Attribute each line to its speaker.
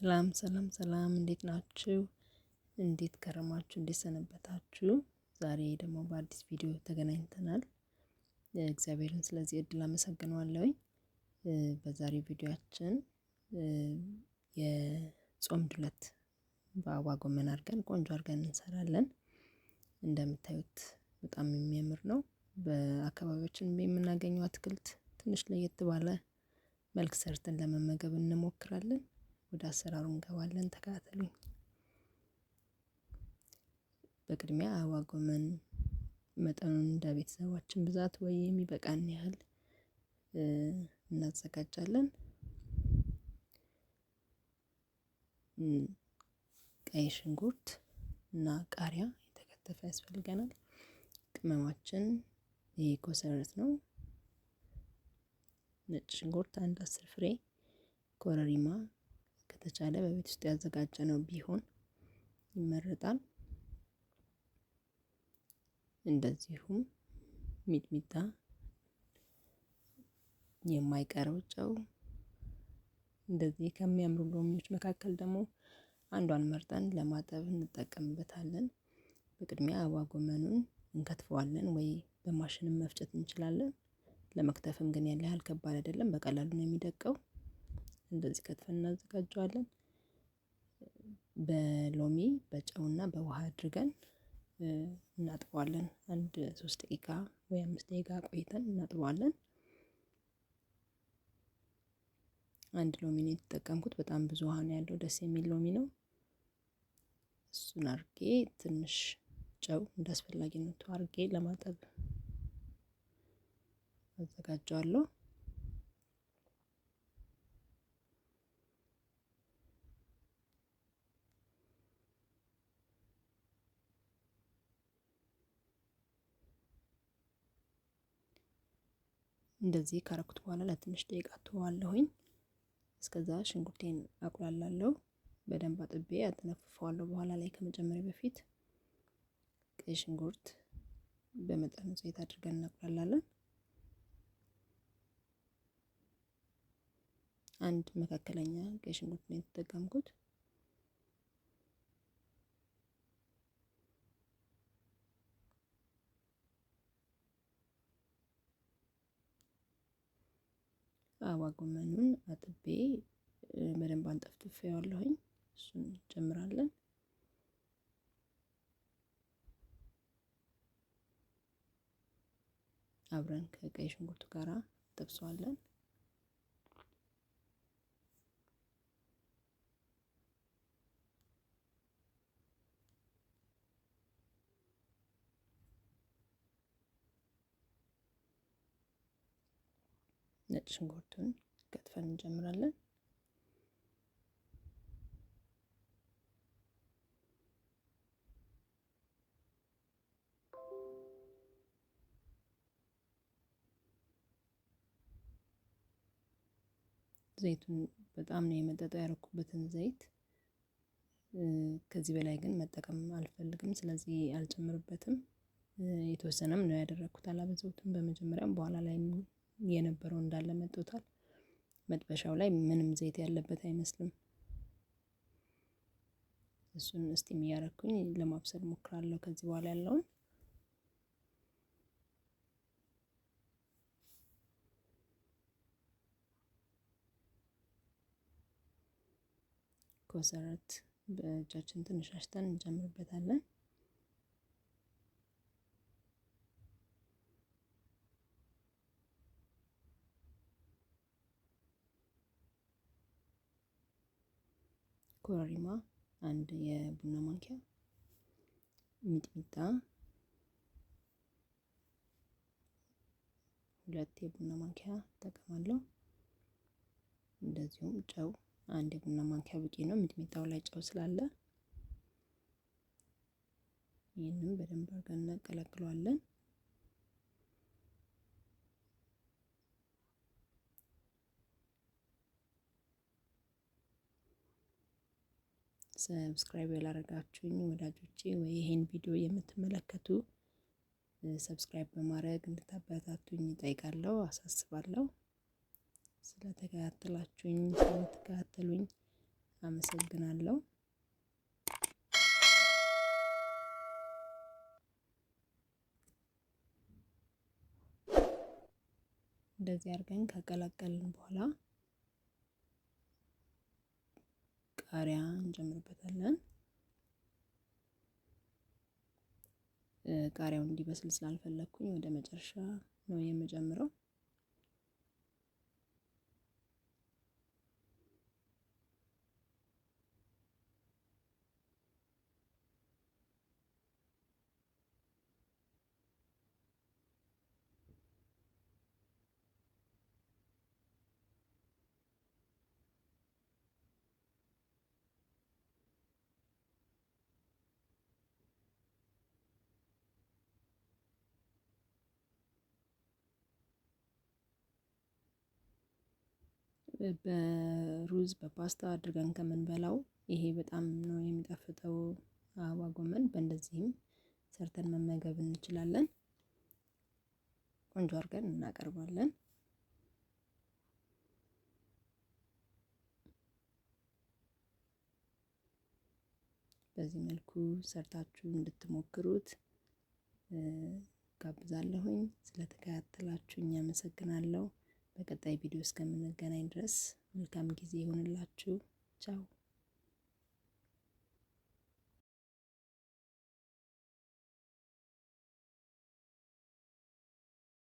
Speaker 1: ሰላም ሰላም ሰላም፣ እንዴት ናችሁ? እንዴት ከረማችሁ? እንዴት ሰነበታችሁ? ዛሬ ደግሞ በአዲስ ቪዲዮ ተገናኝተናል። እግዚአብሔርን ስለዚህ እድል አመሰግነዋለሁኝ። በዛሬው ቪዲዮአችን የጾም ዱለት በአበባ ጎመን አድርገን ቆንጆ አድርገን እንሰራለን። እንደምታዩት በጣም የሚያምር ነው። በአካባቢያችን የምናገኘው አትክልት ትንሽ ለየት ባለ መልክ ሰርተን ለመመገብ እንሞክራለን። ወደ አሰራሩ እንገባለን። ተከታተሉኝ። በቅድሚያ አበባ ጎመን መጠኑን እንደ ቤተሰባችን ብዛት ወይ የሚበቃን ያህል እናዘጋጃለን። ቀይ ሽንኩርት እና ቃሪያ የተከተፈ ያስፈልገናል። ቅመማችን ይህ ኮሰረት ነው። ነጭ ሽንኩርት አንድ 10 ፍሬ፣ ኮረሪማ ከተቻለ በቤት ውስጥ ያዘጋጀነው ቢሆን ይመረጣል። እንደዚሁም ሚጥሚጣ፣ የማይቀረው ጨው። እንደዚህ ከሚያምሩ ሎሚዎች መካከል ደግሞ አንዷን መርጠን ለማጠብ እንጠቀምበታለን። በቅድሚያ አበባ ጎመኑን እንከትፈዋለን ወይ በማሽንም መፍጨት እንችላለን። ለመክተፍም ግን ያን ያህል ከባድ አይደለም፣ በቀላሉ ነው የሚደቀው። እንደዚህ ከትፈን እናዘጋጀዋለን። በሎሚ በጨውና በውሃ አድርገን እናጥበዋለን። አንድ 3 ደቂቃ ወይ 5 ደቂቃ ቆይተን እናጥበዋለን። አንድ ሎሚ ነው የተጠቀምኩት። በጣም ብዙ ውሃ ነው ያለው፣ ደስ የሚል ሎሚ ነው። እሱን አርጌ ትንሽ ጨው እንዳስፈላጊነቱ አርጌ ለማጠብ አዘጋጀዋለሁ። እንደዚህ ካረኩት በኋላ ለትንሽ ደቂቃ ተዋለሁኝ። እስከዛ ሽንኩርቴን አቁላላለሁ። በደንብ አጥቤ አጠነፍፈዋለሁ። በኋላ ላይ ከመጨመሪያ በፊት ቀይ ሽንኩርት በመጠኑ ዘይት አድርገን እናቁላላለን። አንድ መካከለኛ ቀይ ሽንኩርት ነው የተጠቀምኩት። አበባ ጎመኑን አጥቤ በደንብ አንጠፍጥፌዋለሁኝ። እሱን እንጨምራለን። አብረን ከቀይ ሽንኩርቱ ጋራ እንጠብሰዋለን። ነጭ ሽንኩርቱን ከትፈን እንጨምራለን። ዘይቱን በጣም ነው የመጠጠው ያረኩበትን ዘይት። ከዚህ በላይ ግን መጠቀም አልፈልግም፣ ስለዚህ አልጨምርበትም። የተወሰነም ነው ያደረኩት፣ አላበዛሁትም። በመጀመሪያም በኋላ ላይ የነበረው እንዳለ መጥቶታል። መጥበሻው ላይ ምንም ዘይት ያለበት አይመስልም። እሱን steam እያረኩኝ ለማብሰል ሞክራለሁ ከዚህ በኋላ ያለውን። ኮሰረት በእጃችን ትንሽ አሽተን እንጨምርበታለን። ኮረሪማ አንድ የቡና ማንኪያ፣ ሚጥሚጣ 2 የቡና ማንኪያ እጠቀማለሁ። እንደዚሁም ጨው አንድ የቡና ማንኪያ በቂ ነው፣ ሚጥሚጣው ላይ ጨው ስላለ። ይህንም በደንብ አድርገን እናቀላቅለዋለን። Subscribe ያላረጋችሁኝ ወዳጆቼ ወይ ይሄን ቪዲዮ የምትመለከቱ subscribe በማድረግ እንድታበረታቱኝ እጠይቃለሁ፣ አሳስባለሁ። ስለተከታተላችሁኝ ስለምትከታተሉኝ አመሰግናለሁ። አመሰግናለሁ። እንደዚህ አድርገን ከቀላቀልን በኋላ ቃሪያ እንጨምርበታለን። ቃሪያው እንዲበስል ስላልፈለግኩኝ ወደ መጨረሻ ነው የምጨምረው። በሩዝ በፓስታ አድርገን ከምንበላው ይሄ በጣም ነው የሚጣፍጠው አበባ ጎመን። በእንደዚህም ሰርተን መመገብ እንችላለን። ቆንጆ አድርገን እናቀርባለን። በዚህ መልኩ ሰርታችሁ እንድትሞክሩት ጋብዛለሁኝ። ስለተከታተላችሁኝ አመሰግናለሁ። በቀጣይ ቪዲዮ እስከምንገናኝ ድረስ መልካም ጊዜ ይሆንላችሁ። ቻው።